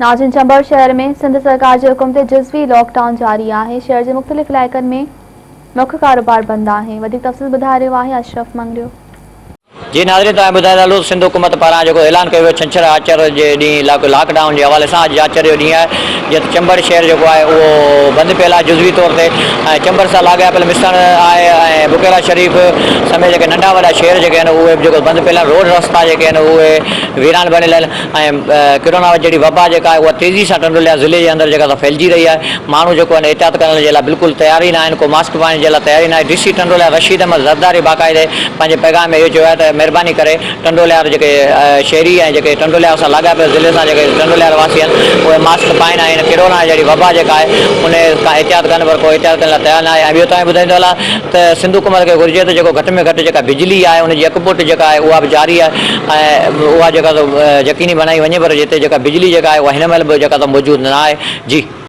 ناظرين چمبڙ شهر ۾ سنڌ سرڪار جي حڪم تي جزوي لاڪ ڊائون جاري آهي، شهر جي مختلف علائقن ۾ مک ڪاروبار بند آهي، وڌيڪ تفصيل ٻڌائي رهيو آهي اشرف مڱريو. جي ناظرين توهان کي ٻڌائيندا هلون سنڌ حڪومت پاران جيڪو اعلان ڪيو ويو ڇنڇر آچر جي ڏينهن لاڪ ڊائون جي حوالي سان اڄ آچر جو ڏينهن آهي جيئن ته چمبڙ شهر جيڪو آهي اهو بند پيل آهي جزوي طور تي ۽ چمبڙ سان لاڳاپيل مسڻ آهي ۽ بڪيرا شريف سميت جيڪي ننڍا وڏا شهر جيڪي آهن اهي به جيڪو بند پيل آهن روڊ رستا جيڪي آهن اهي ويران بڻيل آهن ۽ ڪرونا جهڙي وبا جيڪا آهي اها تيزي سان ٽنڊوليا ضلعي جي اندر جيڪا سا ڦهلجي رهي آهي ماڻهو جيڪو آهن احتياط ڪرڻ جي لاء بلڪل تيار ئي نه آهن ڪو ماسڪ پائڻ جي لاء تيار ئي نه آهي ڊي سي ٽنڊوليا رشيد احمد زرداري باقاعدي پنهنجي پيغام ۾ اهو چيو آهي ته مهرباني ڪري ٽنڊوليار جيڪي شهري ۽ جيڪي ٽنڊوليار سان لاڳاپيل ضلعي سان جيڪي ٽنڊوليار واسي آهن اهي ماسڪ پائن ۽ هن ڪرونا جهڙي وبا جيڪا آهي ان کان احتياط ڪن پر ڪو احتياط ڪرڻ لاء تيار نه آهي ۽ ٻيو توهان کي ٻڌائيندو هلان ته سنڌ حڪومت کي گهرجي ته جيڪو گهٽ ۾ گهٽ جيڪا بجلي آهي ان جي اکپوٽ جيڪا آهي اها به جاري آهي ۽ اها جيڪا سو يقيني بڻائي وڃي پر جتي جيڪا بجلي جيڪا آهي اها هن مهل به جيڪا سو موجود نه آهي جي.